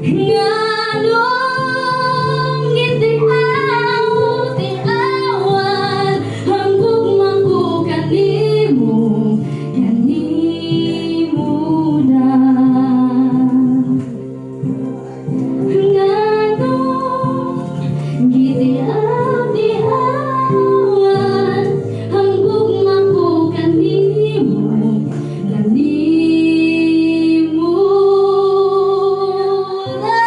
Nganong gitiaw tiawan ang gugma ko kanimo, kanimo lang. Nganong gitiaw tiawan ang gugma ko kanimo, kanimo lang.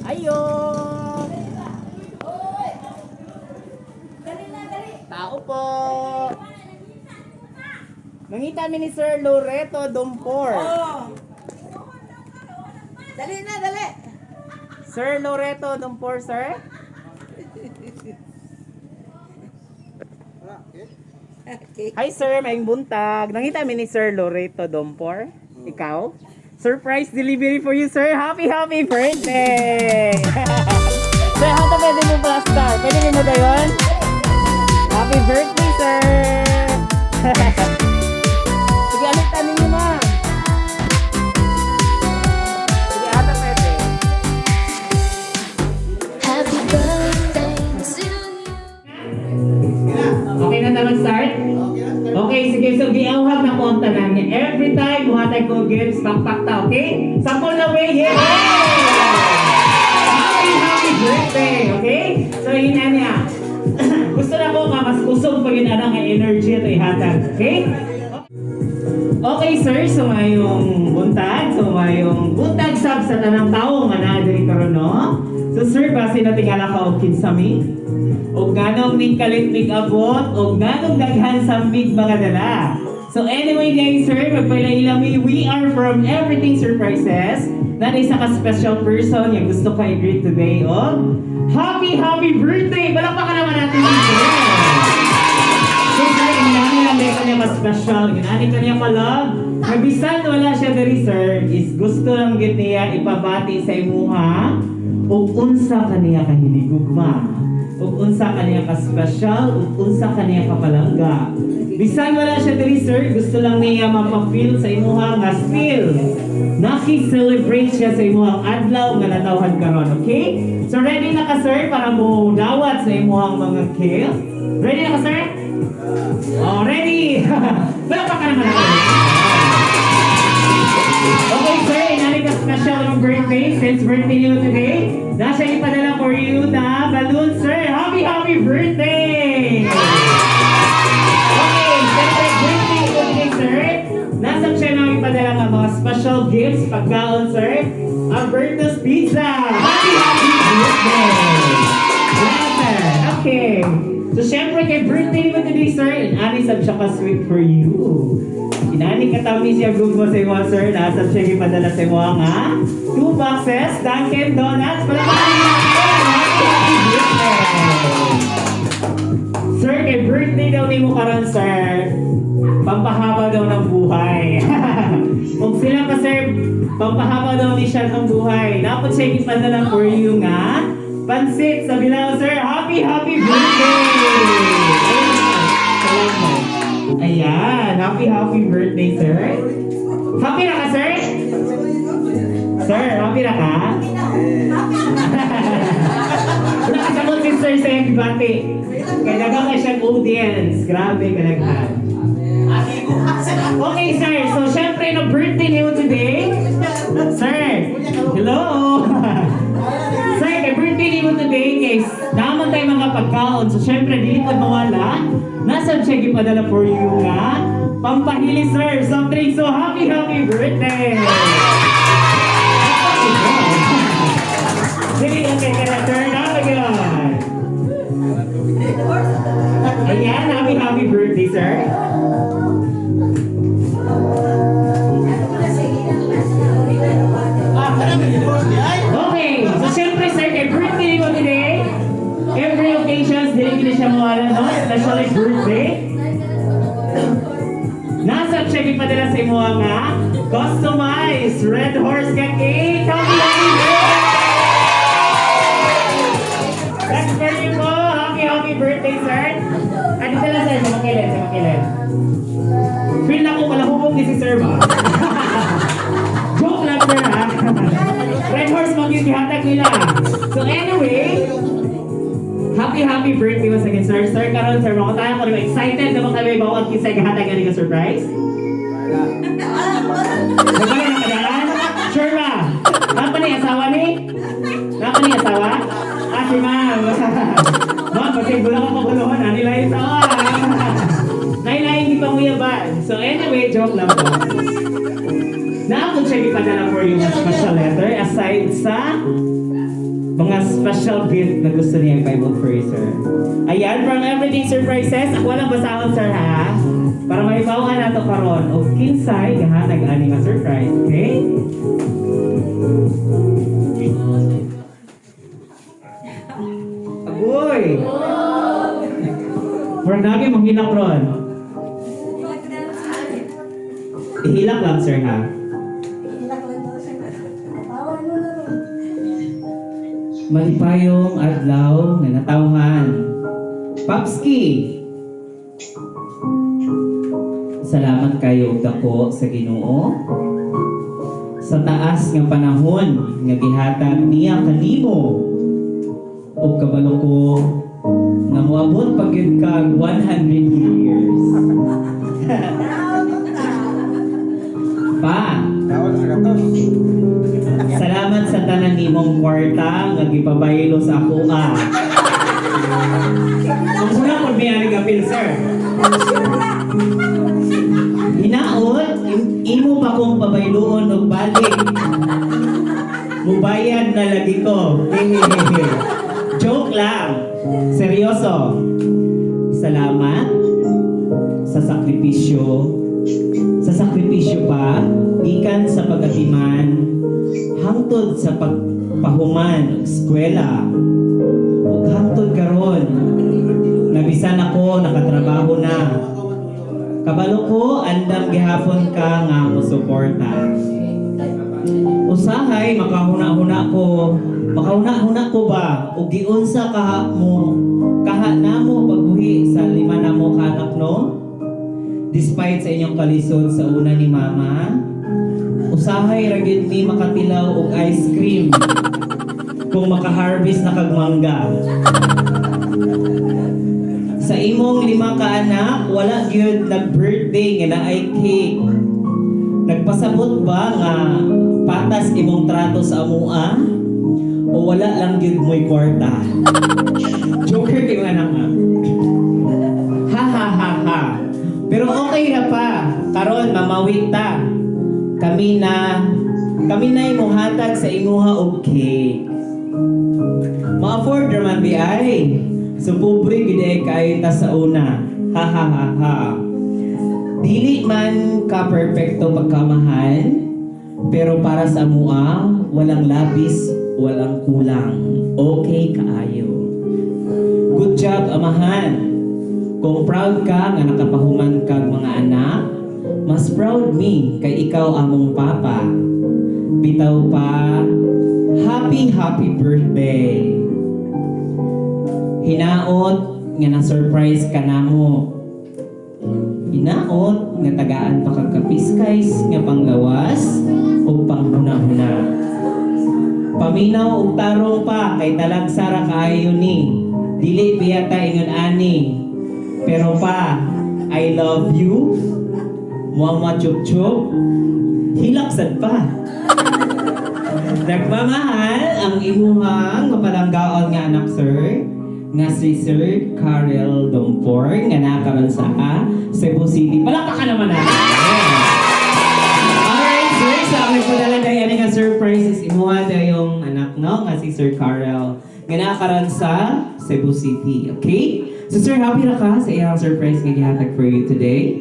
Ayo! Tao po! Mangita mi ni Sir Loreto Dumpor. Oh. Dali na, dali. Sir Loreto Dumpor, sir? Okay. Hi sir, maayong buntag. Nangita mi ni Sir Loreto Dompor. Ikaw? Surprise delivery for you, sir. Happy, happy birthday! Sir, hata pwede mo plaster? Pwede mo dayon? Happy birthday, sir! Sige, alitan ninyo, ma'am. Sige, hata pwede. Happy birthday to you. Okay na naman start? Okay, sige. So, giawhag na ko ang tanan niya. Every time, muhatag ko gifts, pakpak ta, okay? Sample na way, yeah! Happy, happy birthday, okay? So, yun na niya. Gusto na ko nga, mas kusog pa yun ang energy ato ihatag, okay? Okay, sir. So, mayong buntag. So, mayong buntag sab sa tanang tao nga naa diri karon, no? So, sir, base na tingala ka og kinsa mi? Og nganong ning kalit mig abot, og nganong daghan sa mig mga dala. So anyway guys, sir, magpailaila mi, we are from Everything Surprises. Na isa ka special person yung gusto ka i-greet today, oh. Happy, happy birthday! Palakpakan naman natin si sir. So sir, inani lang din kanya ka-special, inani kanya ka-love. Na bisan wala siya diri sir, is gusto lang gid niya ipabati sa imuha ug unsa kaniya kahinigugma, ug unsa kaniya ka-special, ug unsa kaniya kapalangga. Bisan wala siya diri sir, gusto lang niya mapa-feel sa imuha nga still naki-celebrate siya sa imuhang adlaw nga natawhan karon, okay? So ready na ka sir para mo dawat sa imuhang mga gift? Ready na ka sir? Oh, ready! Palakpakan naman natin. Okay, sir, inani ka special ng birthday since birthday niyo today. Nasa ipadala for you na balloon, sir. Happy, happy birthday! Okay, siyempre, birthday ko today, sir. Nasa siya na ipadala nga mga special gifts, pagkaon, sir. Alberto's Pizza! Happy, happy birthday! Yes, sir. Okay. So, syempre, kay birthday mo today, sir, inani sab siya ka sweet for you. Inani katami siya gugmo sa imo, sir. Nasa siya ipadala sa imo nga two boxes Dunkin' Donuts. Palakpakan natin. Happy, happy birthday! Sir, kay birthday daw nimo karon, sir. Pampahaba daw ng buhay. Kung sila pa, sir, pampahaba daw ni siya ng buhay. Dapat siya ipadala for you nga. Pansit sa Bilao, sir. Happy, happy birthday! Salamat. Ayan. Happy, happy birthday, sir. Happy na ka, sir? Sir, happy na ka? Nakasabot si sir sa iyang bati. Kaya daghang kay siyang audience. Grabe, kalaghan. Okay, sir. So, syempre, no birthday niyo today. Sir, hello! Sir, kay birthday niyo today, guys. Naman tayo mga pagkaon. So, syempre, dili pa mawala. Nasa siya gipadala for you nga. Pampahili, sir. Soft drink. So, happy, happy birthday! Dili, okay, kaya turn up again. Ayan, happy, happy birthday, sir. Okay, so syempre sir, kay birthday mo today, every occasions, dili gid siya mawala, no? Especially birthday. Nasa siya ipadala sa imo nga customized Red Horse ka cake. Happy, happy birthday! That's for you po. Happy, happy birthday, sir. Ah, dito lang, sir. Sa makilit, sa makilit. Feel na ko palahubog ni si sir ba? Joke lang, sir, ha? Red Horse mag yung gihatag nila. So anyway, happy, happy birthday once again, sir. Sir, karon sir, mga tayo ko excited naman kami bawat kinsa gihatag ani nga surprise. Nagkaya na kadaan? Sure ba? Napa ni asawa ni? Napa ni asawa? Ah, si ma'am. Ma'am, kasi wala ko paguluhan. Ani lang yung asawa. Nailain di pa kuya. So anyway, joke lang po. Naapod siya ipadala for you ng special letter aside sa mga special gift na gusto niya i-Bible for you, sir. Ayan, from Everything Surprises. Ako walang basahon, sir, ha? Para maibawan nato karon og kinsay gahatag ani nga surprise, okay? Agoy! Murag nagi manghilak ron. Ihilak lang, sir, ha? Tawa mo na rin. Malipayong adlaw nga natawhan. Papski! Salamat kayo og dako sa Ginoo sa taas nga panahon nga gihatag niya kanimo ug kabalo ko nga moabot pa gyud kag 100 years. Pa, Tawag sa katos. salamat sa tanan nimong kwarta nga gipabaylo sa ako ah. Kung muna kung may ani kapil, sir. Hinaot, imo pa kong pabayloon og balik. Mubayad na lagi ko. Hehehe. Joke lang. Seryoso. Salamat sa sakripisyo. Sa sakripisyo pa, gikan sa pagatiman, hangtod sa pagpahuman og eskwela. Ug hangtod karon, nabisan ako nakatrabaho na. Kabalo ko, andam gihapon ka nga mosuporta. Usahay makahuna-huna ko ba ug giunsa kaha mo kaha namo pagbuhi sa lima namo ka anak, no? Despite sa inyong kalisod sa una ni mama, usahay ra gyud mi makatilaw og ice cream kung makaharvest na kag mangga. Sa imong lima ka anak, wala gyud nag-birthday nga naay cake. Nagpasabot ba nga patas imong trato sa amua o wala lang gyud mo'y kwarta? Joker kay mga anak nga. Ha ha ha ha. Pero okay ra pa. Karon mamawit ta. Kami na muhatag sa imuha og cake. Ma-afford raman di ay. So pobre gid ay kaayo ta sa una. Ha ha ha ha. Dili man ka perpekto pagkamahan, pero para sa amua, walang labis, walang kulang. Okay kaayo. Good job, amahan. Kung proud ka nga nakapahuman kag mga anak, mas proud me kay ikaw among papa. Bitaw pa, happy happy birthday. Hinaot nga na-surprise ka namo. Hinaot nga tagaan pa kag kapiskays nga panglawas o panghuna-huna. Paminaw og tarong pa kay talagsa ra kaayo ni. Dili biya ta ingon ani. Pero pa, I love you. Muama chup chup. Hilak sad pa. Nagmamahal ang imuhang mapalanggaon nga anak, sir, nga si Sir Karel Dompor nga nakaroon sa Cebu City. Palakpakan naman natin. Alright, sir. So, ang nagpadala tayo ani nga surprise is imuha yung anak, no? Nga si Sir Karel nga nakaroon sa Cebu City. Okay? So, sir, happy na ka sa iyang surprise nga gihatag for you today?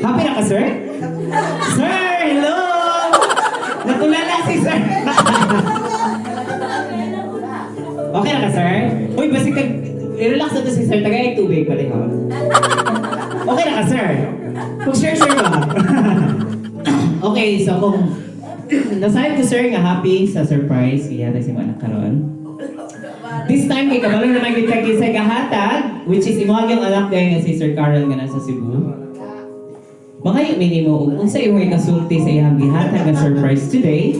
Happy na ka, sir? Sir, hello! Natulala si sir! Okay na ka, sir? Uy, basta kag... I-relax na to si sir. Tagay tubig pala ho. Okay na ka, sir? Kung sure, sir ba? Okay, so kung nasabi ko, sir, nga happy sa surprise, ihatag sa imong anak karon. This time, kay kabalo naman kita kisay kahatag, which is imuhag yung anak dahil nga si Sir Carl nga nasa Cebu. Mga minimo og unsa imong ikasulti sa iyang gihatag nga surprise today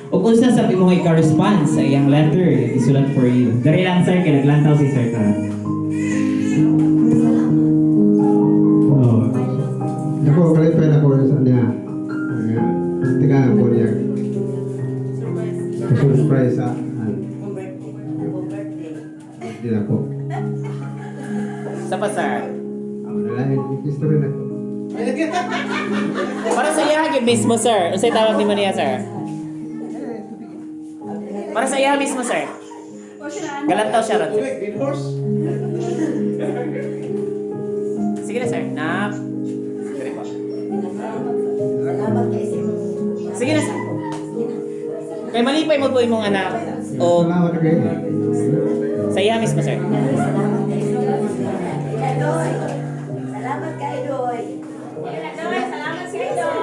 ug unsa sa imong ika-response sa iyang letter nga gisulat for you. Dali lang, sir, kay naglantaw si Sir Carl. Oh. Ako, kalipay na ko sa niya. Tika ko niya. Surprise sa ano. Hindi na ko. Sa pa, sir? Ako na lang, history na ko. Para sa iya gyud mismo, sir. Unsay tawag nimo niya, sir? Para sa iya mismo, sir. Galantaw siya ron, sir. Sige na, sir. Na. Dali po. Salamat kay sa Sige na, sir. Kay malipay mo po imong anak. O Salamat kayo. sa iya mismo, sir. Salamat kay Doy. Salamat kay Doy. Salamat sa iyo.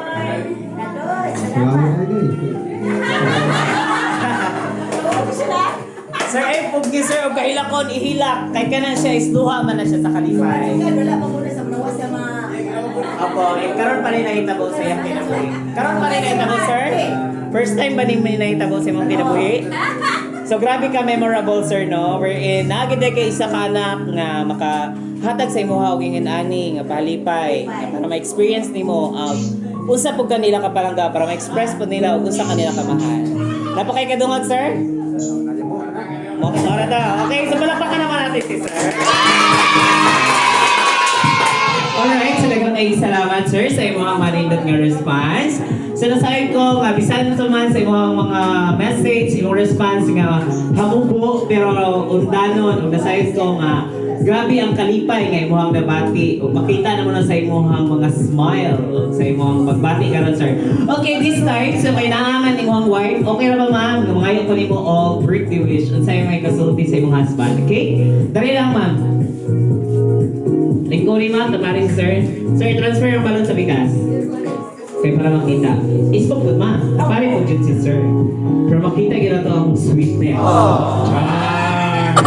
gihapon ihilak kay kana siya is duha man na siya sa kalipay. Wala pa muna sa mga sa mga. Opo, eh, karon pa rin nahitabo sa iyang kinabuhi. Karon pa rin nahitabo, sir? First time ba ni may nahitabo sa imong kinabuhi? So grabe ka memorable, sir, no? Wherein naagid kay isa ka anak nga makahatag sa imuha og ingon ani nga palipay nga para ma-experience nimo ang usa pud kanila ka palangga para ma-express pud nila og usa kanila ka mahal. Napakay kadungag, sir? Mo ora ta. Okay, so palakpakan naman natin si sir. Alright, so daghang kay salamat, sir, sa imong manindot nga response. So nasabi ko nga bisan sa man sa imong mga message, imong response nga hamubo pero undanon ug nasayod ko nga grabe ang kalipay nga imong nabati ug makita na mo na sa imong mga smile ug sa imong pagbati karon, sir. Okay, this time so may naangan imong wife. Okay ra ba, ma'am? Nga mangayo ko nimo og birthday wish unsay may kasulti sa imong husband, okay? Dali lang, ma'am. Lingkuri, ma'am, tapari si sir. Sir, transfer ang balon sa bigas. Kaya para makita. Ispo po, ma'am. Tapari po dyan si sir. Pero makita gina to ang sweetness. Char!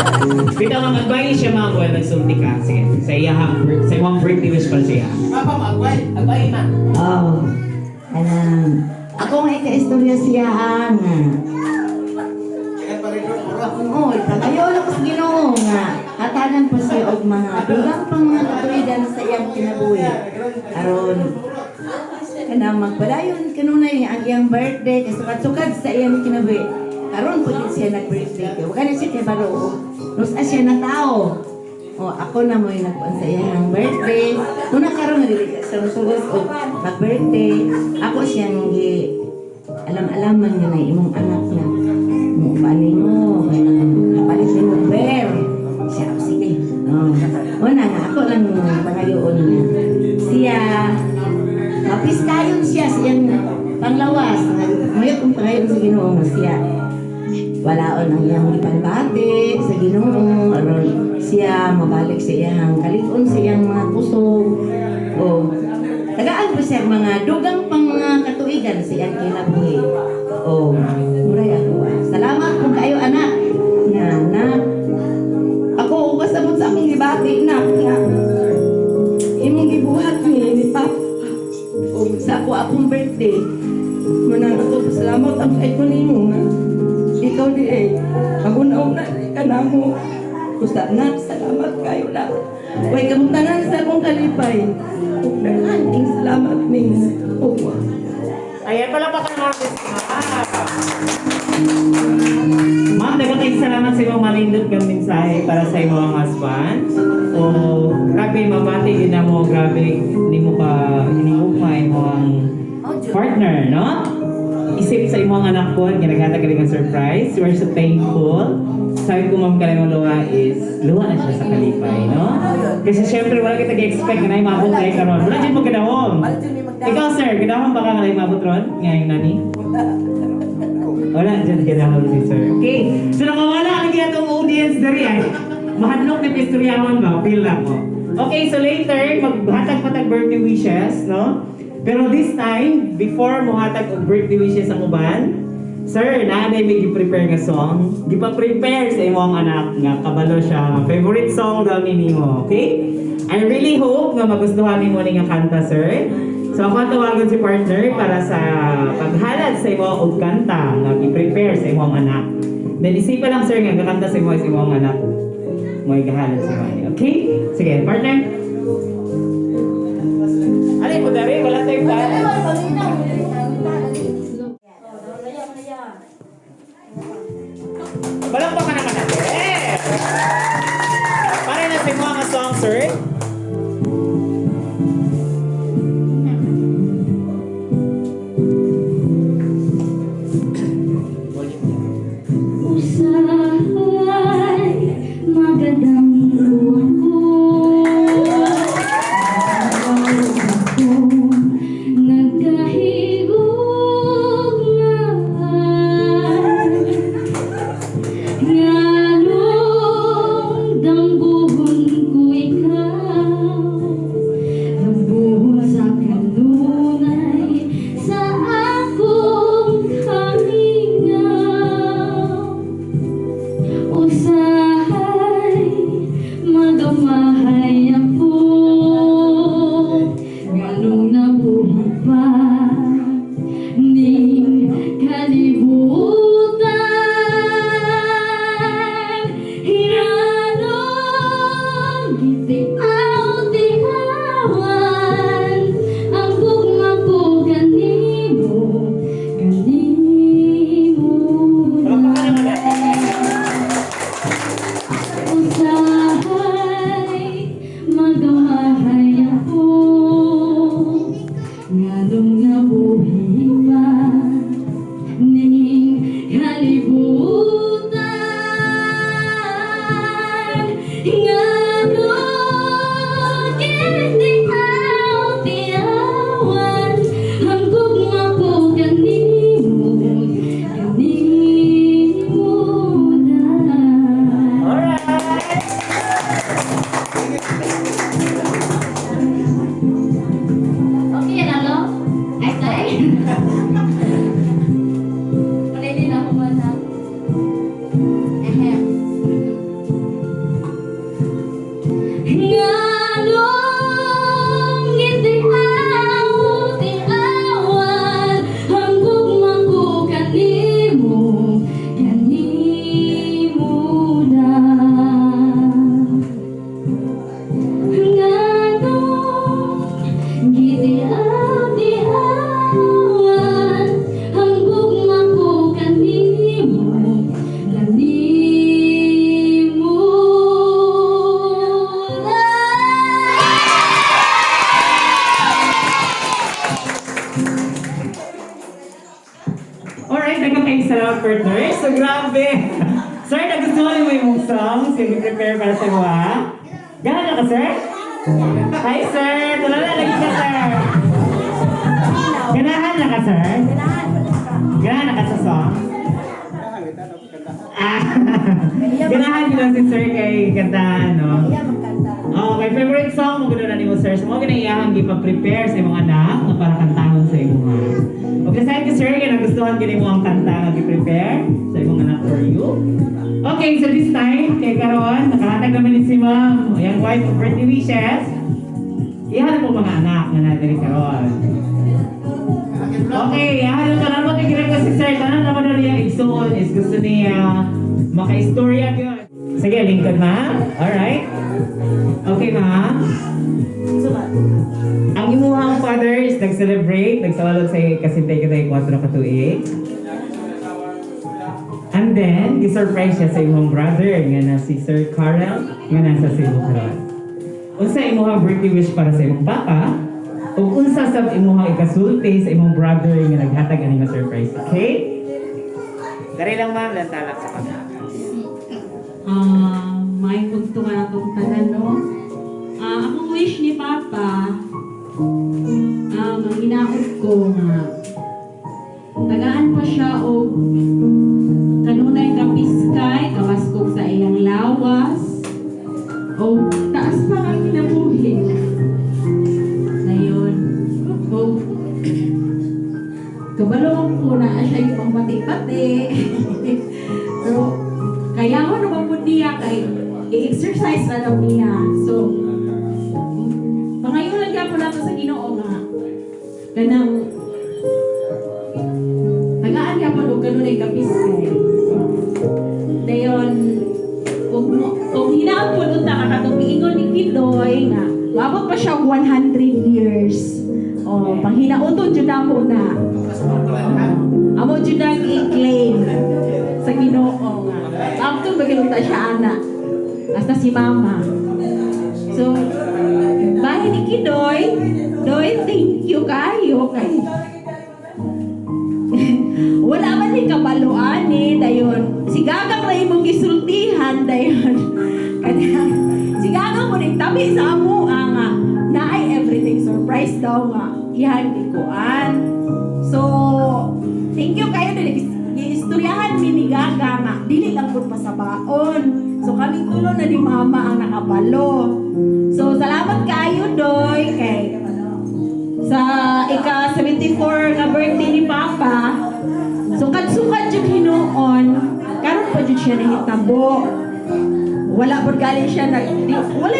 Kita ma'am, advise siya, ma'am, while nagsulti ka. Sige, sa iyahang, sa imong birthday wish para siya. Agway, ma'am. Oh, alam. Ako nga ika-istorya siya ah, nga. Oo, pagayo lang ko sa Ginoo nga. Hatagan po siya og mga dugang pang mga katuwidan sa iyang kinabuhi. Aron kanang magpadayon kanunay ang iyang birthday kay sukad-sukad sa iyang kinabuhi. Karon po din siya nag-birthday kay wa na siya kay baro. Nusa siya na tao. O ako na mo'y nagkuan sa iyang birthday. Tuna karon nga dili sa sugos og mag-birthday. Ako siyang gi alam-alaman nga na imong anak na mo paani mo kanang kapalit nimo bear siya, "Oh, sige." Oh, wala nga ako lang pangayoon nga siya mapistayon siya sa iyang panglawas nga mayo kong pangayoon sa Ginoo nga siya walaon ang iyang ipangbati sa Ginoo aron siya mabalik sa iyang kalig-on sa iyang mga kusog o tagaan pa siya mga dugang pang mga katuigan sa iyang kinabuhi. O muray ako ah. Salamat kung kayo, anak, nga na ako kasabot sa akong gibati na nga imong gibuhat ni Papa o sa ako akong birthday. Manang ako pasalamat ang kay ko nimo nga ikaw di eh maguna-una ka na mo. Kusa na, salamat kayo na. Way kamutanan sa akong kalipay. Ug daghan ing salamat ninyo. Ug Ayan, palakpakan natin si ma'am. Ma'am, daghang kay salamat sa imong manindot nga mensahe para sa imong husband. O, grabe, mabati yun na mo, grabe, hindi mo ka, hinihugma imong partner, no? Isip sa imong anak ko, ginaghatag ka rin ng surprise. We're so thankful. Sabi ko, ma'am, kanang luha is, luha na siya sa kalipay, no? Kasi syempre, wala kita gi-expect na imabot tayo karon. Wala dyan mo ganahon. Ikaw, sir, ganahon ba ka nga imabot ron? Ngayong nani? Wala dyan ganahon si sir. Okay. So nakawala ang atong audience diri ay. Mahadlok ni pistoryahan ba? Feel lang ko. Okay, so later, maghatag patag birthday wishes, no? Pero this time, before mohatag og birthday wishes ang uban, sir, naa na may gi-prepare nga song. Gipa-prepare sa imong anak nga kabalo siya. Nga favorite song daw ni nimo, okay? I really hope nga magustuhan nimo ni nga kanta, sir. So ako ang tawagan si partner para sa paghalad sa imo og kanta nga gi-prepare sa imong anak. Then isipa lang, sir, nga kakanta sa imo is imong anak. Mo igahalad sa imo. Okay? Sige, partner. Alay po dari, wala tayong dance. Palakpakan naman natin. Para na sa imo ang song, sir. Usahay, magandang ko. Ako nagkahigugma. Nganong dambuhon ko ikaw. Magamahay ako nganong nabuhi pa ning kalibutan. Nganong gitiaw-tiawan ang gugma ko kanimo, kanimo Palakpakan naman natin. Usahay magamahay ako nganong nabuhi pa ning kalibutan. Nganong gitiaw-tiawan ang gugma ko kanimo, kanimo na. Alright! Okay na, no? Ay, tay. Wala din ako man. Ahem. Nganong gitiaw-tiawan ang gugma ko kanimo, kanimo na. Nganong gitiaw-tiawan ang gugma ko kanimo, kanimo na. Alright, daghang kayong salamat, partner. So, grabe. Sir, nagustuhan mo yung song? Sige, prepare para sa imo, ha? Gana na ka, sir? Hi, sir! Tulala lagi ka, sir! Ganahan na ka, sir? Ganahan na ka sa song? Ah, ganahan yun lang si sir kay kanta, no? Iya magkanta. Oh, okay, favorite song mo gano'n na nimo, sir. So, mo ginayahang gipa-prepare sa imong anak nga para kantahon sa imong mga. Okay, thank you, sir, kay nagustuhan gini mo ang kanta nga gi-prepare sa imong anak for you. Okay, so this time, kay karon, nakahatag naman ni si ma'am, yang wife of birthday wishes. Iyan po mga anak nga naa diri karon. Okay, iyan tanan mo kay ko si sir, tanan naman na niya igsuon is gusto niya maka-istorya gyud. Sige, lingkod, ma'am. Alright. Okay, ma'am. Ang imuhang father is nag-celebrate, nagsalalog sa kasintay kita yung 4 ka tuig. And then, gisurprise siya sa imong brother nga na si Sir Carl nga nasa Cebu karon. Unsa imuhang birthday wish para sa imong papa? Ug unsa sab imuhang ikasulti sa imong brother nga naghatag ani nga surprise, okay? Dari lang, ma'am, lantalak sa pag. Ah, may punto nga na itong tanan, no? Ah, akong wish ni Papa, ang ginaot ko nga, tagaan pa siya og kanunay kapiskay, kabaskog sa iyang lawas, o taas pa ang kinabuhi. Dayon, o kabalo ko na siya yung pangpati-pati. Pero, kaya ko naman po niya kay i-exercise na daw niya. So, pangayon lang gyapon nato sa Ginoo nga kanang tagaan gyapon og kanunay kapiskay. Dayon ug hinaot po unta ka katong giingon ni Kidoy nga moabot pa siya og 100 years. Oh, panghinauton jud namo na. Amo jud nang i-claim sa Ginoo nga. Amton ba ta siya ana? Hasta si Mama. So, bahin ni Kidoy, Doy, thank you kayo kay wala man ni kabaluan ni dayon. Si Gagang na imong gisultihan dayon. Kanang si Gagang mo ning tabi sa amo nga naay everything surprise daw nga iyan gikuan. So, thank you kayo dili giistoryahan mi ni Gaga nga dili lang pud pasabaon. So kaming tulo na ni Mama ang nakabalo. So salamat kayo, Doy, kay sa ika 74 nga birthday ni Papa. Sukad-sukad jud hinuon, karon pa jud siya nahitabo. Wala pud gali siya nag di, wala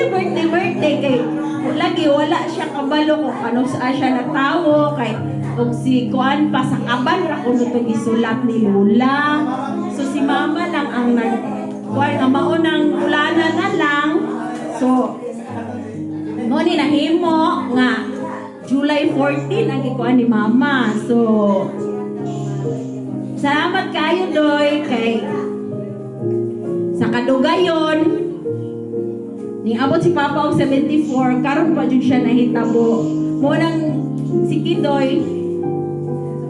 birthday kay lagi wala siya kabalo kung ano sa siya natawo kay og si kuan pa sa kaban ra kuno to gisulat ni Lola. So si mama lang ang nag kuan nga mao nang ulana na lang. So mo ni nahimo nga July 14 ang gikuan ni mama. So salamat kayo, Doy, kay sa kadugayon ning abot si Papa og 74, karon pa jud siya nahitabo. Mo nang si Kidoy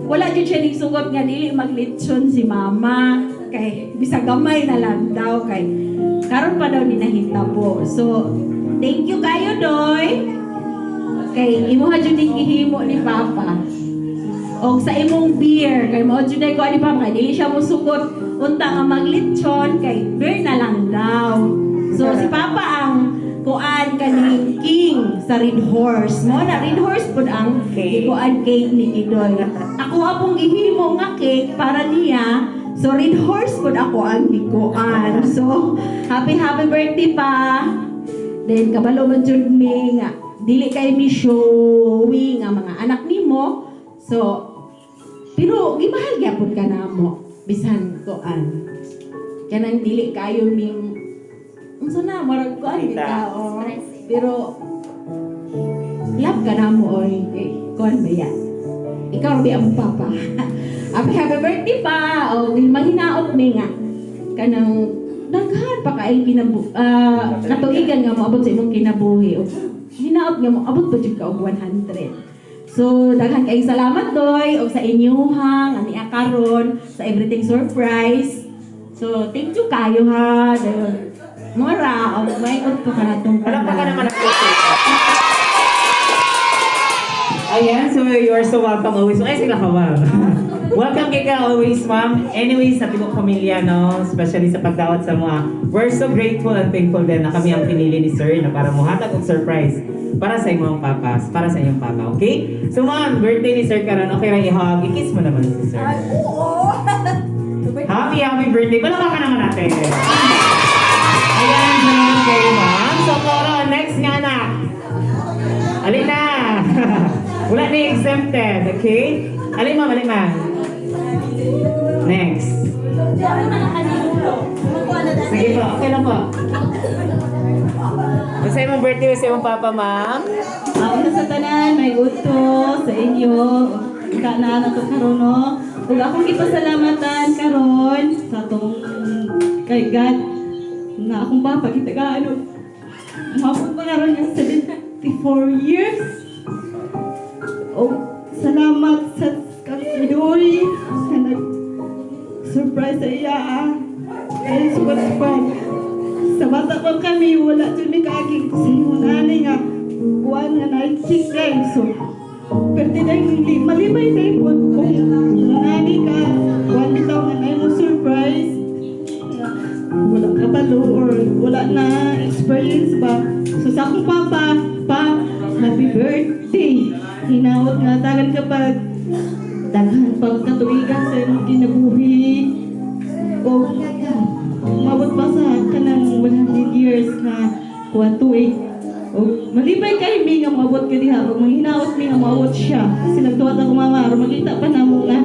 wala jud siya ning sugot nga dili maglitson si Mama kay bisag gamay na lang daw kay karon pa daw ni nahitabo. So thank you kayo, Doy, kay imuha jud ning gihimo ni Papa og sa imong beer kay mao jud ko ani Papa kay dili siya mosugot unta nga maglitson kay beer na lang daw. So si Papa ang kuan kaning king sa Red Horse. Mo na Red Horse pud ang Cake. Kuan cake ni Kidoy. Ako apong gihimo nga cake para niya. So Red Horse pud ako ang gikuan. So happy happy birthday pa. Then kabalo man jud mi nga dili kay mi showy nga mga anak nimo. So pero gimahal gyapon ka namo bisan kuan. Kanang dili kayo ming unsa na marag kuan Kita. bitaw. Pero love ka namo oy. Eh, kuan ba ya? Ikaw ra ang papa. Happy happy birthday pa. O manghinaot mi nga kanang daghan pa kay kinabu katuigan nga moabot sa imong kinabuhi. O hinaot nga moabot pa jud ka og 100. So daghan kayong salamat, Doy, og sa inyuhang ani karon sa everything surprise. So thank you kayo ha. Dayon. Mora, og may udto ka na tong Palakpakan naman ang puso. Ayan, so you are so welcome always. Ay, sila ka, ma'am. Welcome kay ka always, ma'am. Anyways, sa Tibok Pamilya, no? Especially sa pagdawat sa mga. We're so grateful and thankful din na kami ang pinili ni Sir na para muhatag og surprise para sa imong papas, para sa inyong papa, okay? So ma'am, birthday ni Sir karon, okay lang i-hug. I-kiss mo naman si Sir. Ay, oo. Happy, happy birthday. Palakpakan naman natin. Ayan, salamat kayo, ma'am. So, Coro, next nga anak. Alin na. Wala na exempted, okay? Alin, ma'am, alin, ma'am. Next. Sige po, okay lang po. Basta imong birthday, basta imong papa, ma'am. Ako na sa tanan, may udto sa inyo. Ka na na to karon no. Ug akong gipasalamatan karon sa atong kay God nga akong papa gitagaan og moabot pa karon ng 74 years. Og salamat sa kang Kidoy nga nag surprise sa iya ah. Ay, sukat pa. Sa bata pa kami, wala jud mi kaagi sa imong ani nga kuan nga night kick day. So, perti na yung malibay na po kung nani ka, kuan bitaw nga na mo surprise. Nga, wala ka balo or wala na experience ba. So sa akong papa, pa, happy birthday. Hinaot nga tagan kapag daghan pag katuigan sa imong kinabuhi. O umabot pa sa kanang 100 years na kuan tuig. O malibay kay mi nga moabot ka diha ug manghinaot mi nga moabot siya. Kasi nagtuwat ako mama aron makita pa namo nga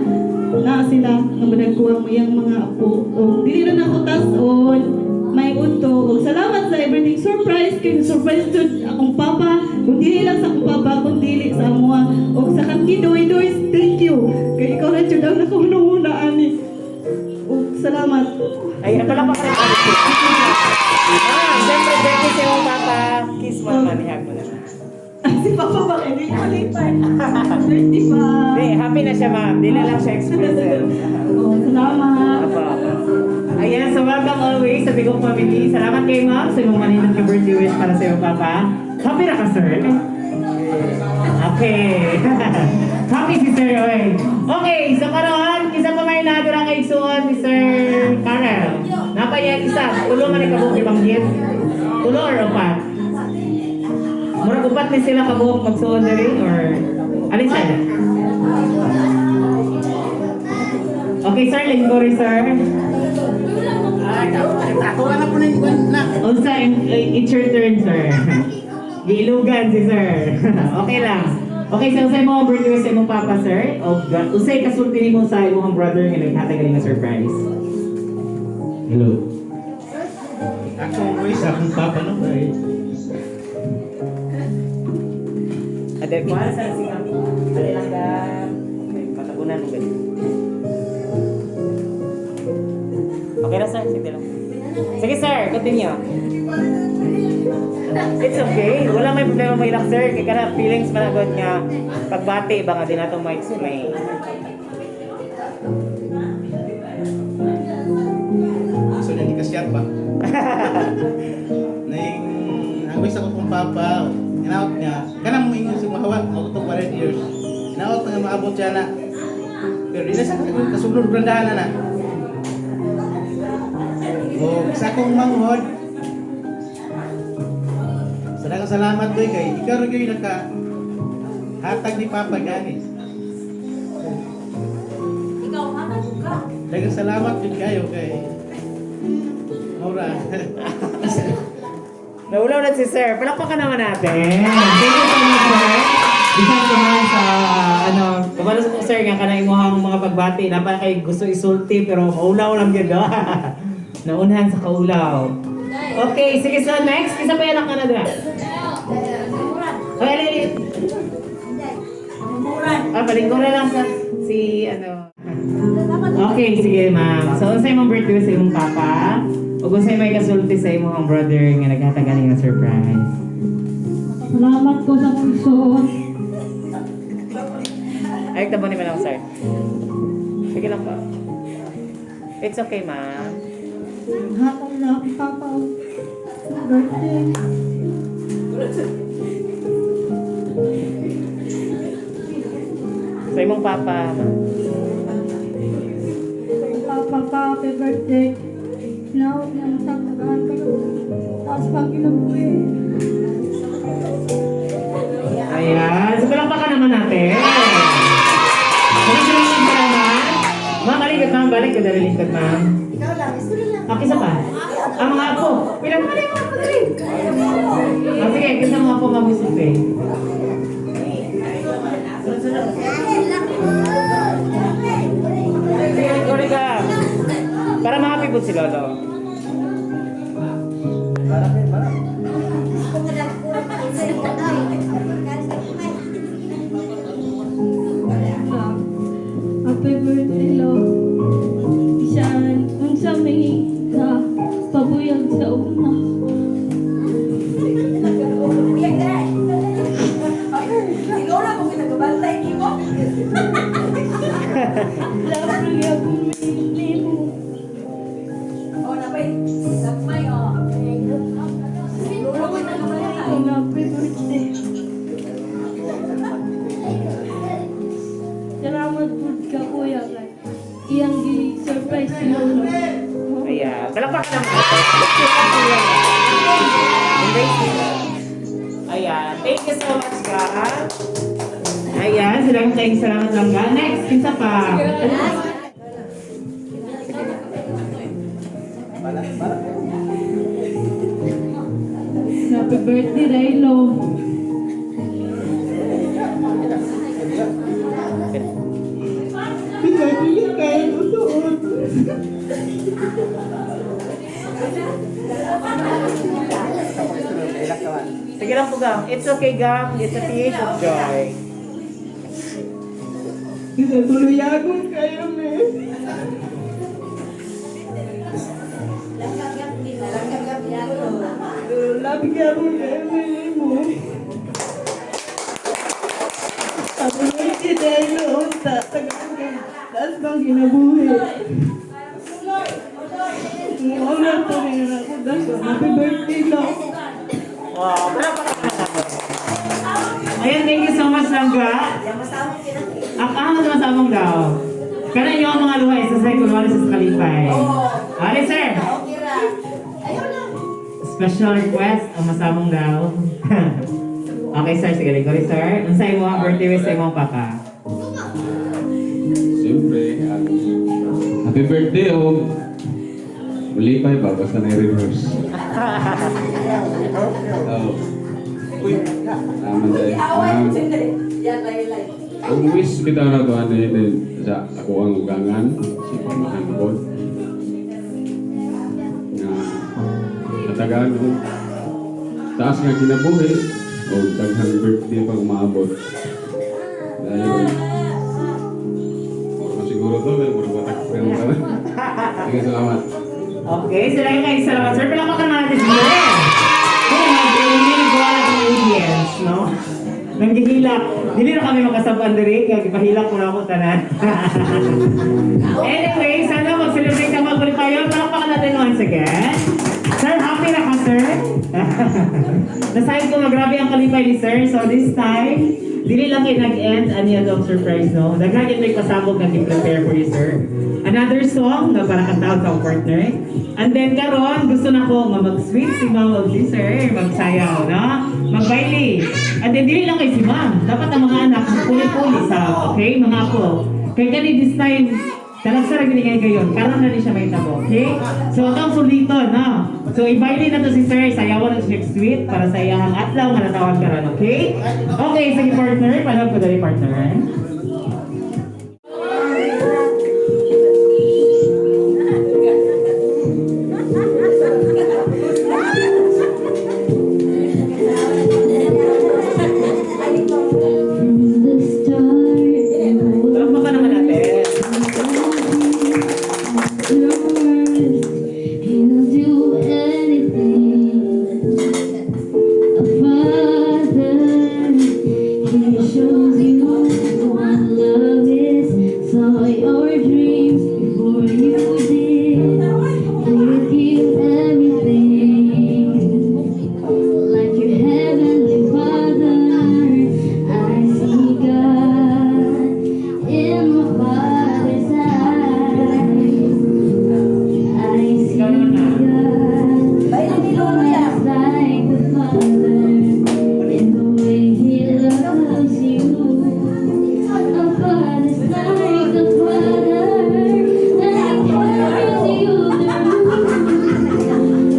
naa sila nga madagkuha mo iyang mga apo. O dili na nako tas-on may udto. Og salamat sa everything surprise kay surprise jud akong papa. Kung dili lang sa akong papa, kung dili sa amoa. Og sa kang Kidoy Doy, thank you. Kay ikaw na jud ang nakahuna ani. Og salamat. Ayan, palakpakan natin. Ah, siyempre, birthday sa imong papa. Kiss mo naman, i-hug mo naman. Si Papa ba kay dili malipay. Birthday pa. Hindi, happy na siya, ma'am. Di na lang siya expressive. Oh, salamat. Apo. Ayan, so welcome always sa Bigong Family. Salamat kay ma'am sa imong maninong na birthday wish para sa iyong papa. Happy na ka, sir? Okay. Happy si sir, oy. Okay, so karon isa pa may nadura kay Suon ni Sir Karel. Napaya isa, tulo man ni kabuok ibanggit. Tulo or upat? Murag upat ni sila kabuok magsuon diri or alin sir? Okay, sir, linggo rin, sir. Ako na po na yung na. Unsa, it's your turn, sir. Giilugan si sir. Okay lang. Okay, so unsay mo ang birthday sa imong papa, sir? O unsay kasulti nimo sa imong brother nga naghatag nga surprise? Hello. Ako ang voice, akong papa no kay. Ade, kuha sa si ma'am. Dali lang ka. Okay, matabunan mo ganyan. Okay na, sir. Sige lang. Sige, sir. Continue. It's okay. Wala may problema may ilak, sir. Kaya kana feelings man agad nga pagbati ba nga di nato ma-explain. So niya ni ba? Ning ang wish ako kong papa, inaot niya. Kanang mo ingon sa mahawa, ako to 100 years. Inaot nga maabot siya na. Pero di na sa kasulod brandahan na na. O sa akong manghod, sa daghang salamat doy kay ikaw ra gyud naka hatag ni Papa gani. Ikaw, hatag ka. Daghang salamat jud kayo kay Maura. Naulaw na si sir. Palakpakan naman natin. Thank you so much, sir. Bisan ka man sa, ano, kabalo sa sir, nga kanang imuhang mga pagbati. Napa kay gusto isulti, pero maulaw lang yun, no? Naunhan sa kaulaw. Okay, sige, so next. Isa pa yan ang Canada. Okay, ali, ali. Ah, palingkuran lang sa si, ano. Okay, sige, ma'am. So, unsay imong birthday sa imong papa? Ug unsay may kasulti sa imong brother nga naghatag ani nga surprise? Salamat ko sa puso. Ay, tabo ni lang, sir. Sige lang po. It's okay, ma'am. Hatag na akong papa. Birthday. Sa imong papa, ma'am. Papa pa, happy birthday. Now, nang tatagaan ka. Taas pang kinabuhi. Ayan. So, palakpakan naman natin. Maraming salamat. Ma'am, balik ma'am. Balik ka, dali lingkod, ma'am. Ikaw lang, istorya lang. Okay, isa pa. Ang mga apo. Pila mo mga apo, dali. Ah, sige, kita mga apo mag-usap eh. Sunod-sunod. Sige, lingkod ka. Para ma-happy po si Lolo. Happy birthday, Lo. Bisan, unsa may ka pabuyag sa una. Ikaw lang kung ginagabantay mo. Love rin akong may mo. Oh, napay. Napay, oh. Lolo ko nagabantay. Happy birthday. Salamat po ka, kuya. Kay iyang gi-surprise si Lolo. Ayan. Palakpakan naman. Embrace it. Ayan. Thank you so much, God. Ayan. Silang thank salamat lang, God. Next, kinsa pa? Happy birthday, Raylo. Pinagpili kayo usuod. Sige lang po, Gang. It's okay, Gang. It's a tears of joy. Pinatuluyagon kayo, me. Labi kayo kayo mo. Happy birthday, Raylo. Tagaan ka. Taas bang kinabuhi? Wala to rin ako. Happy birthday, Lo. Wow. Palakpakan naman natin. Ayan, thank you so much, Langga. Ang ahang naman sa among daw. Kana inyo ang mga luha, isa sa kunwari sa kalipay. Ali, sir. Okay ra. Ayaw na. Special request, ang masamong daw. Okay, sir. Sige, lingkod, sir. Unsay mo ang birthday wish sa imong papa? Siyempre, ang happy birthday o muli pa ba basta na reverse. Oh. Salamat eh. Ang wish bitaw na to ano yun eh, sa ako ang ugangan, si pamahan ko. Nga natagaan ko. Taas nga kinabuhi o daghang birthday pang umaabot. Dahil siguro to, may murag batak pa rin kami. Sige, salamat. Okay, sila yung kayo. Salamat, sir. Palakpakan natin si Sir. Kung nag-iinigwa ng audience, no? Nanggihilak. Dili na kami makasaban diri, kaya gipahilak ko na ako tanan. Anyway, sana mag-celebrate ka magkulipayon. Palakpakan natin once again. Sir, happy na ka, sir? Nasahin ko nga grabe ang kalipay ni sir. So this time, dili lang kayo nag-end ani atong surprise, no? Daghan yun may pasabog nga gi-prepare for you, sir. Another song nga para kantahon sa akong partner. And then karon gusto na ko nga mag-sweet si ma'am og si sir, magsayaw, no? Magbaili. And then dili lang kay si ma'am. Dapat ang mga anak puli-puli sa, okay? Mga apo. Kay kani this time, Talagsa ra gini kay gayon. Karon na ni siya may tabo, okay? So atong suliton, no? So ibaili na to si sir, sayawan na siya sweet para sa iyang adlaw nga natawag karon, okay? Okay, sige partner, panahon ko dali partner. From the start, you Palakpakan naman natin. the worst. He'll do anything. A father, he shows you what love is. Saw your dreams before you did. He'll give everything. Like your heavenly father, I see God in my father's eyes. I see God just like the father in the way he loves you. A father's like the father that carries you through.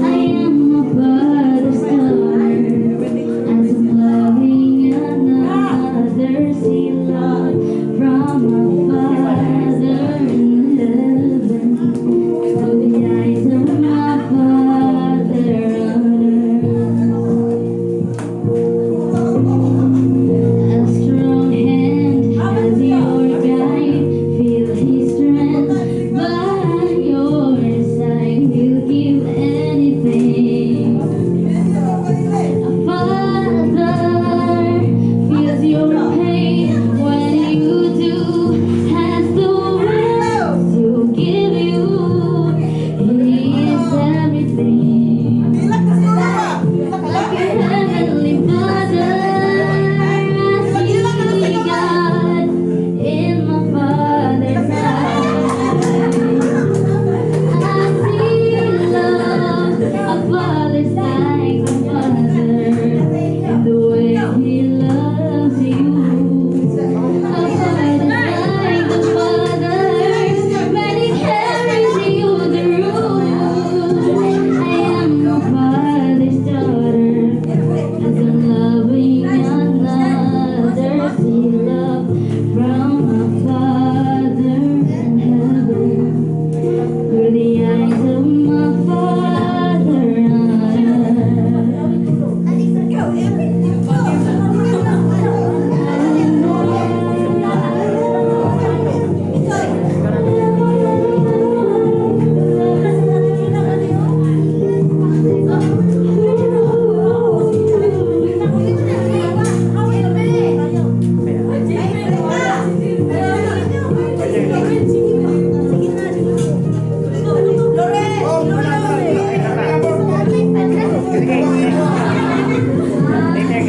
I am my father's daughter. As I'm loving another, see love from my Father in heaven. Through the eyes of my Father on earth. A strong hand as your guide, feel His strength by your side. He'll give anything. A father feels your pain when you do, has the words to give you. He is everything. Like your heavenly Father, I see God in my Father's eyes. I see love, a father's like a father, in the way he loves you. A father's like the father, when he carries you through. I am my father's daughter, as I'm loving another, see love from my Father in heaven. Through the eyes of my father on earth. Later.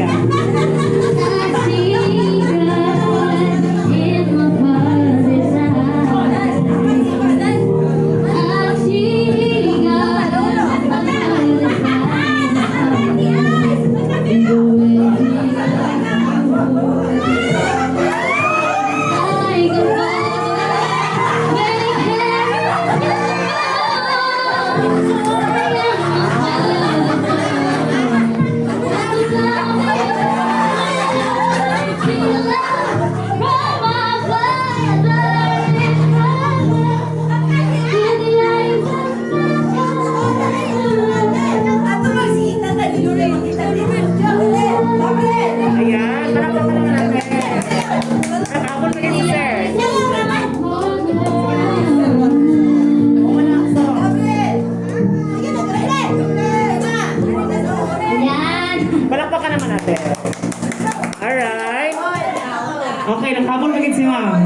Okay, nakamol pa si ma'am.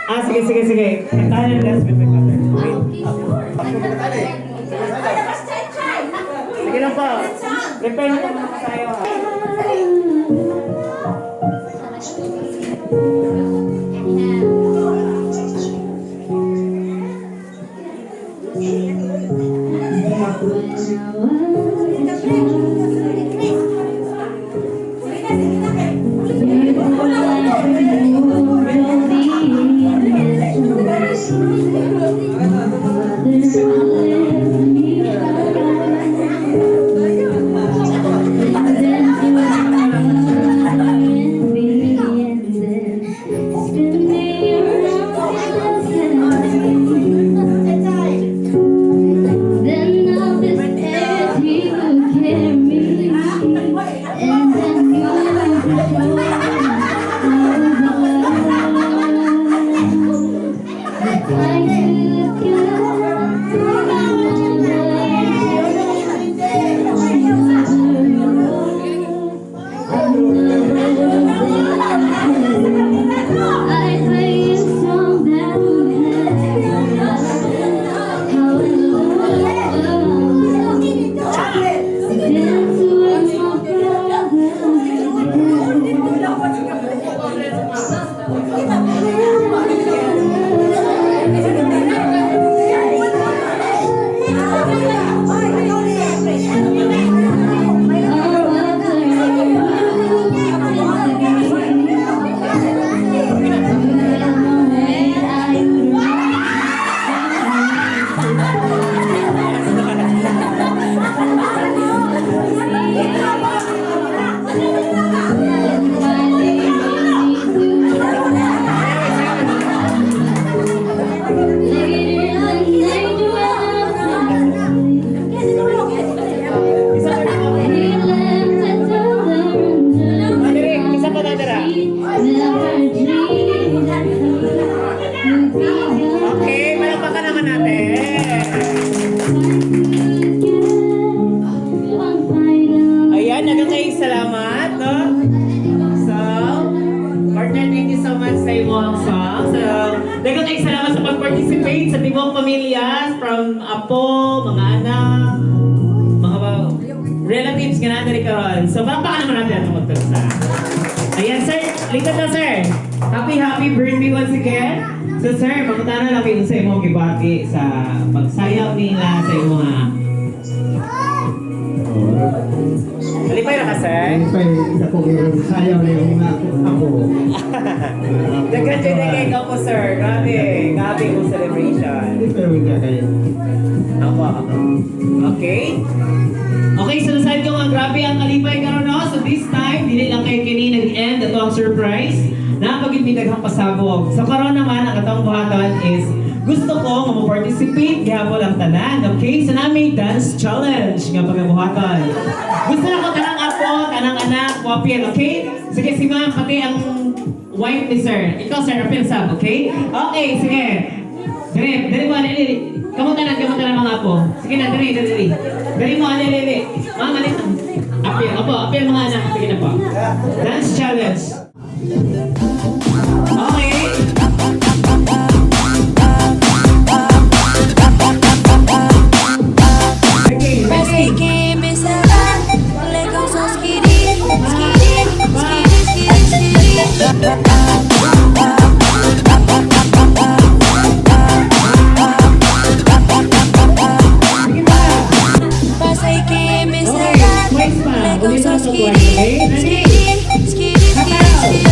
Ah, sige, sige, sige. Kantahan na dance with my father. Wait. Sige lang po. Prepare na lang tayo. When I was a child, you were the in his arms. My father left me high. And dance with my mother and me, and then spin me around in the sand. Then up the stairs he would carry me, and I knew for sure I was alive. I could get another, another I play a song that would have how I love dance with my Later the night when I Isa pa na. He left a dollar under Dire, isa pa na dira. Never dreamed that he would be gone. Okay, palakpakan naman natin. I could get one final Ayan, daghang kayong salamat, no? So, partner, thank you so much sa imong song. So, daghang kayong salamat sa pag-participate sa tibuok pamilya from apo, mga anak, mga relatives nga naa diri karon. So, palakpakan naman natin atong magtagsa. Ayan, sir. Lingkod na, sir. Happy, happy birthday once again. So, sir, mangutana lang kayo sa imong gibati sa pagsayaw nila sa imong mga. Malipay ra ka, sir? Malipay ako yung sayaw na yung ako. Daghan jud kay ikaw po, sir. Grabe. Grabe yung celebration. Malipay rin ka kayo. Ako, ako. Okay? Okay, so nasabi ko nga, grabe ang kalipay karon, no? So this time, dili lang kayo kini nag-end. Ito ang surprise. Napagid daghang pasabog. So karon naman, ang atong buhaton is gusto ko nga mo-participate gihapon ang tanan. Okay? So na may dance challenge nga pagabuhaton. Gusto na ko tanang apo, tanang anak, wapil, okay? Sige, si ma'am, pati ang wife ni sir. Ikaw, sir, apil sab, okay? Okay, sige. Dire, dire mo, ali, ali. Kamu tanan mga apo. Sige na, dire, dire, dire. Dire mo, ali, ali, ali. Ma'am, ali. Apil, apo, apil mga anak. Sige na po. Dance challenge. Okay. Okay, ready? Sige na. Okay, twice pa. Ulit na ito twice, okay? Ready? Hakaw! Ay,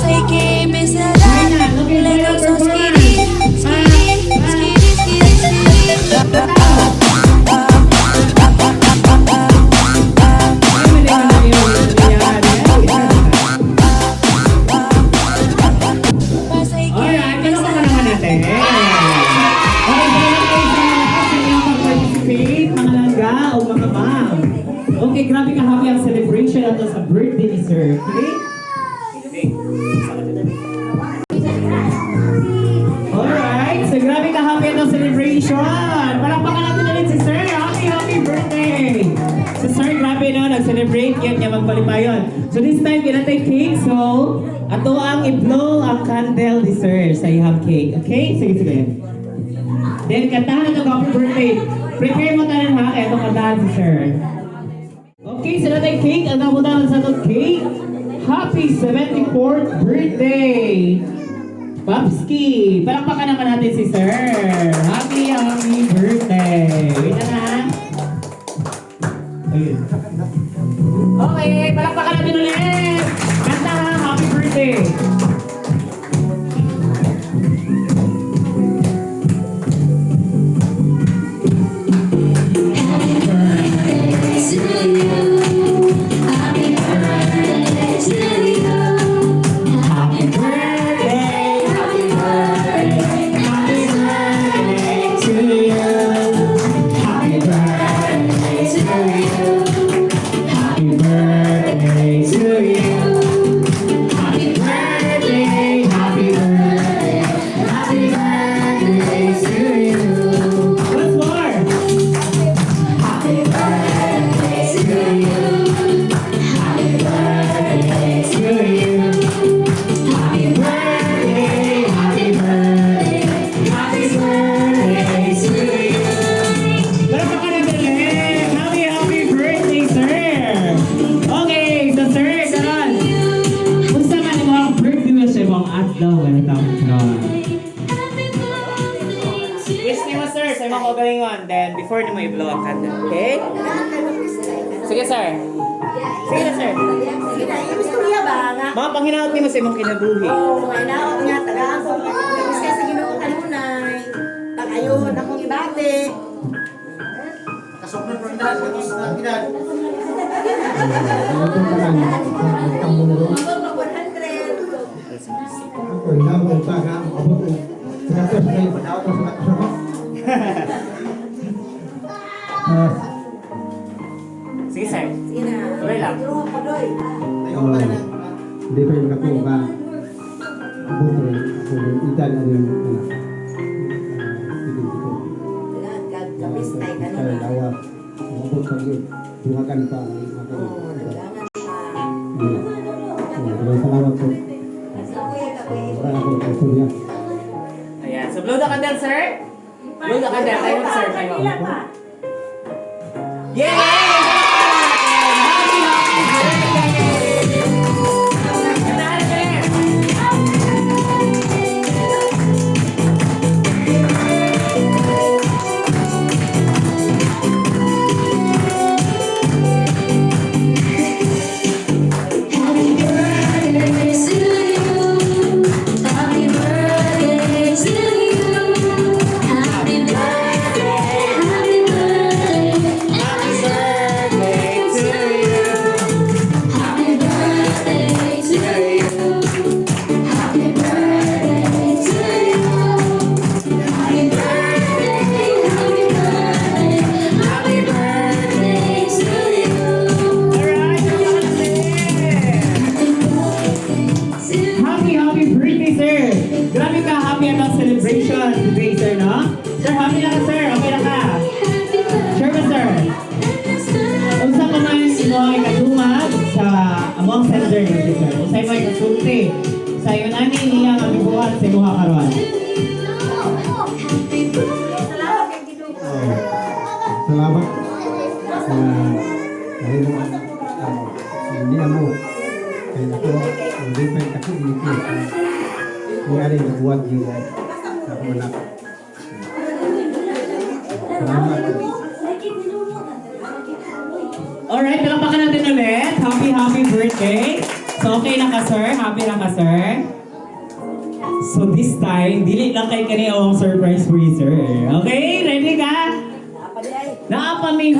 kayo mga apo ni sir. Sir, kayo ni sir. Sige na. Sige na. Okay, final performance. Ay, mali ka na yun. Yan, yan. Alright, palakpakan naman natin. Okay, salamat kayo sa lahat sa inyong pag-participate, mga langga o mga ma'am. Okay, grabe ka happy ang celebration. nato sa birthday ni sir, okay? Alright, so grabe ka happy itong celebration. Palakpakan natin ulit si sir. Happy, happy birthday! So sir, grabe no, nag-celebrate yan niya magpalipayon. So this time, kinatay cake. So, ato ang i-blow ang candle ni sir sa iyang cake. Okay? Sige, sige. Then, kantahan na happy birthday. Prepare mo tanan ha, kaya itong kantahan si sir. Okay, so natay cake. Ang nabutan sa itong cake. Happy 74th birthday! Papski! Palakpakan naman natin si sir! Happy, happy birthday! Wait na na! Ayun. Okay, palakpakan natin ulit! Kanta ha! Happy birthday! To you, happy birthday to you. Happy birthday! Happy birthday, Happy birthday to you! Happy birthday to you. Happy birthday to you! Happy birthday! Happy birthday! Happy birthday to you! Once more! Happy birthday to you. Happy birthday To you! Happy birthday! Happy birthday! Happy birthday to you! Palakpakan natin ulit! Happy, happy birthday, sir! Okay, so sir, karon. Unsa man imo ang birthday wish imong adlaw nga natawag karon? Wish nimo sir sa imong kaugalingon, then before nimo i-blow ang candle, okay? Sige sir. Sige na sir. Sige na, yung istorya ba nga? Mga panghinaot nimo sa imong kinabuhi. Oo, mga naot nga, tagaan ko. Tapos sa Ginoo kanunay. Tagayon akong ibate. Kasuknon po na, katos na edad. Ito pa lang, ang mo na rin. Abot mag 100. Ako, hinabot pa nga, abot ang 300 na yung pagkawat sa lakas ako. Ah, Sige sir. Sige na. Tuloy lang. Tuloy ko, doy. Ayaw pa na. Hindi pa yung ako nga abot rin ako yung edad na rin anak. Hindi ko. Tagaan kag kapis kay Kaya kanunay. lawa. Abot pa yun. Dumagan pa ang ako. Oo, tagaan pa. Maraming salamat po. Wala ako gusto niya. Ayan. So blow the candle sir. Blow the candle. Tayo sir. Tayo. Yay! Happy, happy birthday! Kantahan natin! Happy birthday to you. Happy birthday to you. Happy birthday, happy birthday, Happy birthday to you. happy birthday to you. Happy birthday to you. Happy birthday, happy birthday, happy birthday to you. Alright, Happy, happy birthday, sir! Grabe ka, happy ang celebration today, sir, no? Sir, happy na ka, sir. Okay na ka. Sure ba, sir? Unsa ka man imo ang ikadungag sa among sender ni sir? Unsa imo ikasulti sa iyo nani niya nga gibuhat sa imuha karon? Salamat. Sa dahil mo hindi amo. Kaya ako, hindi pa ako dito. Kung ano yung nabuhat yun sa akong anak. Salamat. Alright, palakpakan natin ulit. Happy, happy birthday. So, okay na ka, sir? Happy na ka, sir? So, this time, dili lang kay kani ang surprise for you, sir. Okay? Ready ka? Naa pa may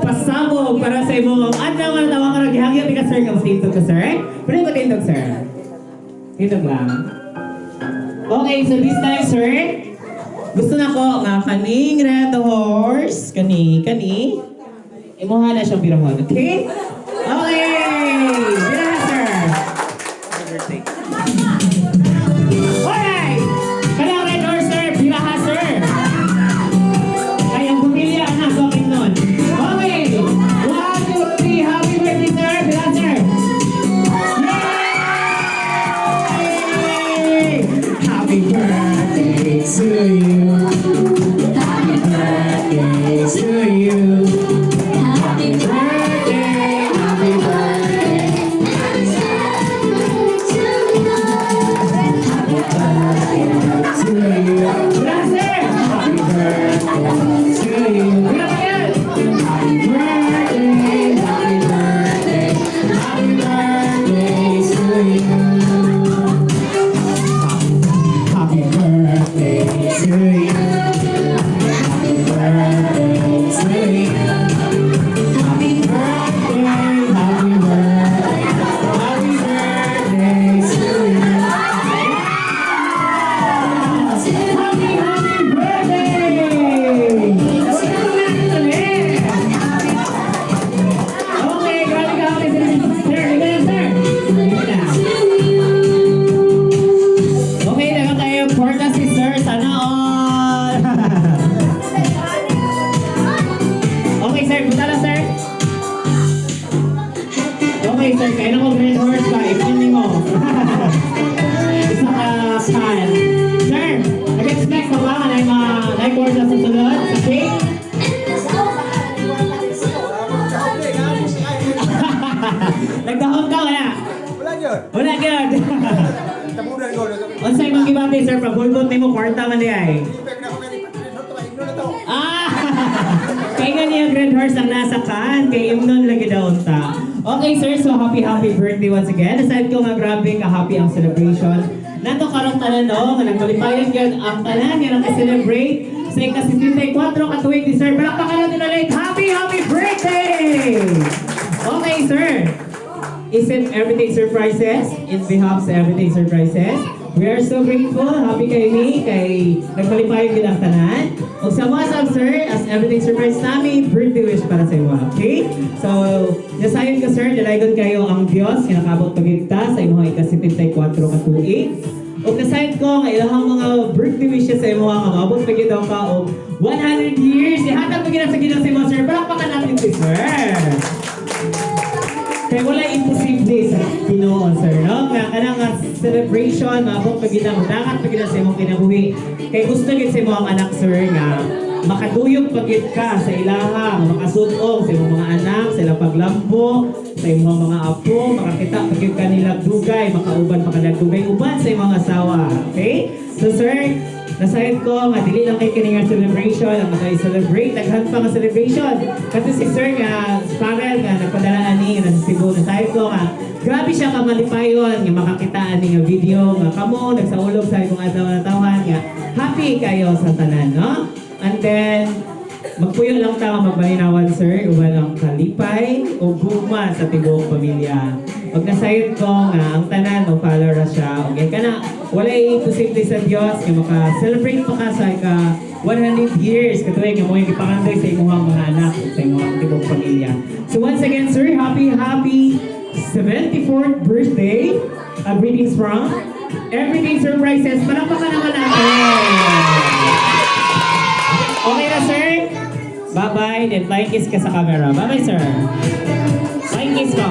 pasabog para sa imong adlaw nga tawa ka gihangyo ka sir ka tindog ka sir. Pwede ko tindog sir. Tindog lang. Okay, so this time sir, gusto na ko nga kaning red horse, kani kani. Imuha na siyang birahon, okay? Okay! Sir. Punta lang, sir. Okay, sir. Kaya na ko Red Horse ba? Ipin mo. Isa ka can. Sir, nag-expect ka ba nga na yung mga like words sa susunod? Sa cake? Nagdahom ka, wala? Wala yun. Wala gyud. Tabunan ko. Unsay imong gibati, sir, pag hulbot nimo kwarta man di ay. Ah! Kay nga niya Red Horse ang nasa kan, kay imnon lagi daw unta. Okay sir, so happy happy birthday once again. Aside ko nga grabe ka happy ang celebration. Nato karong tanan no, nga nagmalipayon gyud ang tanan nga naka-celebrate sa ika-74 ka tuig ni sir. Palakpakan natin ulit. Happy happy birthday! Okay sir. Isip Everyday Surprises, in behalf sa Everyday Surprises, we are so grateful, happy kay me, kay nagpalipayon gid ang tanan. Ug sa mga sab sir, as Everyday Surprise nami, birthday wish para sa imo, okay? So, nasayon ka sir, dalaygon kayo ang Dios nga nakabot pagid ta sa imong ika-74 ka tuig. Ug nasayon ko nga ilahang mga birthday wishes sa imo nga maabot pagid daw ka og 100 years. Ihatag pagid sa Ginoo sa imo sir. Palakpakan natin si sir. Kaya wala imposible sa Ginoo, sir, no? Nga kanang nga celebration, maabot pa gid ang dangat pa gid sa imong kinabuhi. Kay gusto gid sa imong anak, sir, nga makaduyog pa gid ka sa ilaha, nga makasud-ong sa imong mga anak, sa ilang paglambo, sa imong mga apo, makakita pa gid kanila dugay, makauban pa kanila dugay uban sa imong asawa. Okay? So sir, nasayod ko nga dili lang kay kini nga celebration ang atay celebrate daghan pa nga celebration kasi si sir nga Farrell nga nagpadala ani nga nasa Cebu, nasayod ko nga grabe siya ka malipayon nga makakita ani nga video nga kamo nagsaulog sa imong adlaw na tawhan nga happy kayo sa tanan, no? And then magpuyo lang ta nga magbalinawan sir uban ang kalipay o gugma sa tibuok pamilya. Ug nasayod ko nga ang tanan mo follow ra siya ug kana walay imposible sa Dios nga maka-celebrate pa ka sa ika 100 years katuig nga mo yung gipangandoy sa imong mga anak ug sa imong tibuok pamilya. So once again sir, happy happy 74th birthday. Greetings from Everyday Surprises. Palakpakan naman natin. Okay na, sir? Bye-bye. Then flying kiss ka sa camera. Bye-bye, sir. Flying kiss ko.